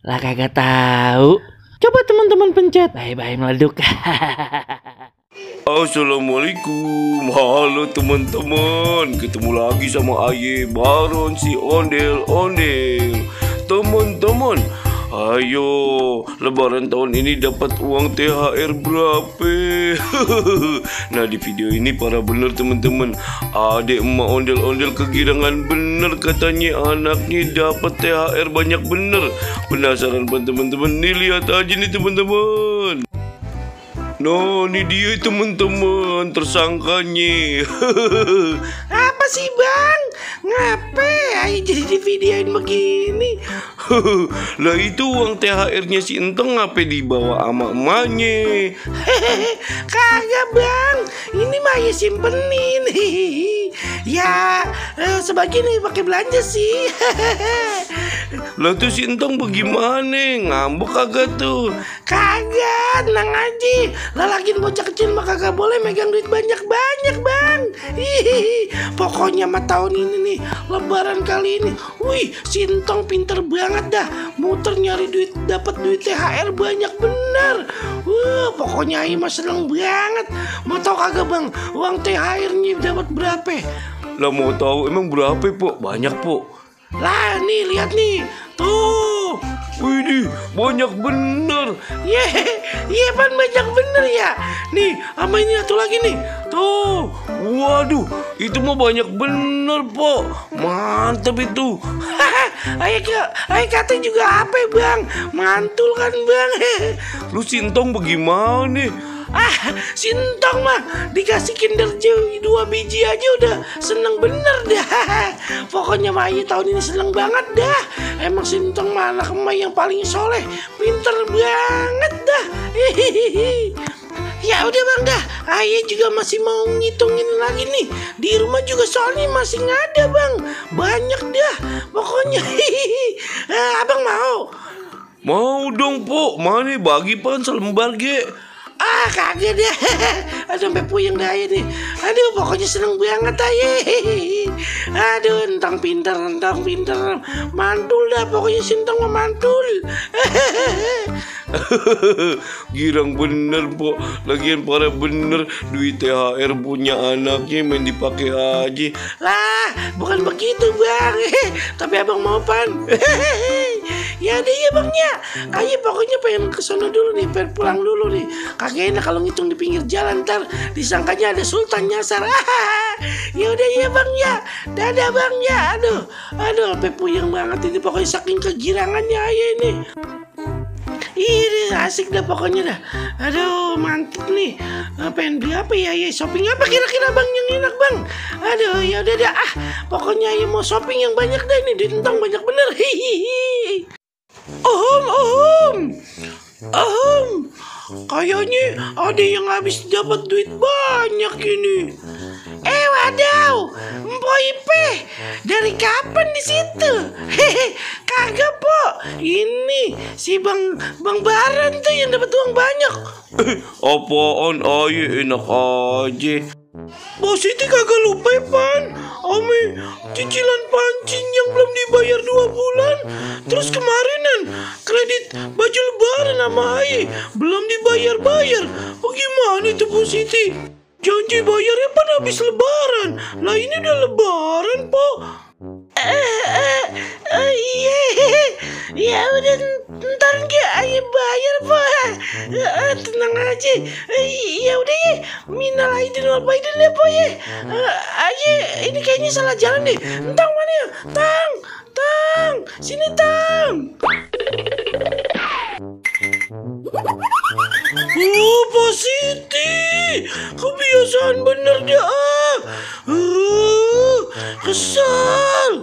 Lah kagak tahu. Coba teman-teman pencet. Bye-bye meleduk. Assalamualaikum, halo teman-teman. Ketemu lagi sama Aye Baron si ondel-ondel. Teman-teman, ayo lebaran tahun ini dapat uang THR berapa? Nah, di video ini parah bener teman-teman. Adek emak ondel-ondel kegirangan bener, katanya anaknya dapat THR banyak bener. Penasaran kan teman-teman? Nih lihat aja nih teman-teman. Nah, ini dia teman-teman tersangkanya. Apa sih bang? Ngapain jadi di videoin begini? Lah itu uang THR-nya si Entong apa dibawa sama emaknya? Kagak bang, ini mah ya simpenin. Ya sebagian nih pakai belanja sih. Lah tuh si Entong bagaimana? Ngambek kagak tuh? Kagak, tenang aja. Lah lagi bocah kecil mah kagak boleh megang duit banyak-banyak bang. Pokoknya mah tahun ini nih lebaran kali ini, wih Sintong pinter banget dah, muter nyari duit, dapat duit THR banyak bener. Pokoknya Aing mah seneng banget. Mau tau kagak bang, uang THR-nya dapat berapa? Lah mau tahu emang berapa po? Banyak po. Lah nih lihat nih, tuh. Wih, banyak bener. Iya pan banyak bener ya. Nih, sama ini satu lagi nih. Tuh. Waduh, itu mah banyak bener po. Mantap itu. Ayo kata juga apa bang? Mantul kan bang. Lu Sintong bagaimana? Sintong mah dikasih Kinder Joy 2 biji aja udah seneng bener dah. Pokoknya mah Ayu tahun ini seneng banget dah. Emang Sintong mah anak emak yang paling soleh, pinter banget dah. Ya udah bang dah, Ayu juga masih mau ngitungin lagi nih. Di rumah juga soalnya masih ada bang, banyak dah. Pokoknya abang mau? Mau dong po. Mana bagi pan selembar ge? Kagak deh. Sampai puyeng dah ya nih. Aduh pokoknya seneng banget aja. Aduh entang pinter mantul dah. Pokoknya Sintong mah mantul. Girang bener po. Lagian parah bener, duit THR punya anaknya main dipakai aja. Lah bukan begitu bang. Tapi abang mau pan? Ya deh ya bangnya. Ayo pokoknya pengen kesana dulu nih, pengen pulang dulu nih. Kagak enak kalau ngitung di pinggir jalan, ntar disangkanya ada sultan nyasar. Ya udah ya bang ya, dadah bang ya. Aduh sampai puyeng banget ini, pokoknya saking kegirangannya aja ini. Ini asik dah pokoknya dah. Aduh mantep nih. Pengen beli apa ya? Shopping apa kira-kira bang yang enak bang? Aduh ya udah dah. Pokoknya ya mau shopping yang banyak dah ini. Duit Entong banyak bener. Hihihi. Kayaknya ada yang habis dapat duit banyak ini. Wadaw, Mpo Ipe, dari kapan di situ? Kagak po, ini si Bang Baran tuh yang dapat uang banyak. Apaan aja enak aja. Bos Siti kagak lupa pan, Ame cicilan pancing yang belum dibayar 2 bulan. Terus kemarinan kredit baju lebaran sama Aye belum dibayar-bayar. Bagaimana itu Bu Siti? Janji bayarnya pan habis lebaran. Lah ini udah lebaran po. Iya. Ya udah ntar gak Aye bayar po. Tenang aja. Ya udah ya. Minal aidin wal faidin ya po ya. Aye ini kayaknya salah jalan deh. Entang mana ya? Tang. Sini Tang. Pak Siti, kebiasaan bener dah. Kesal.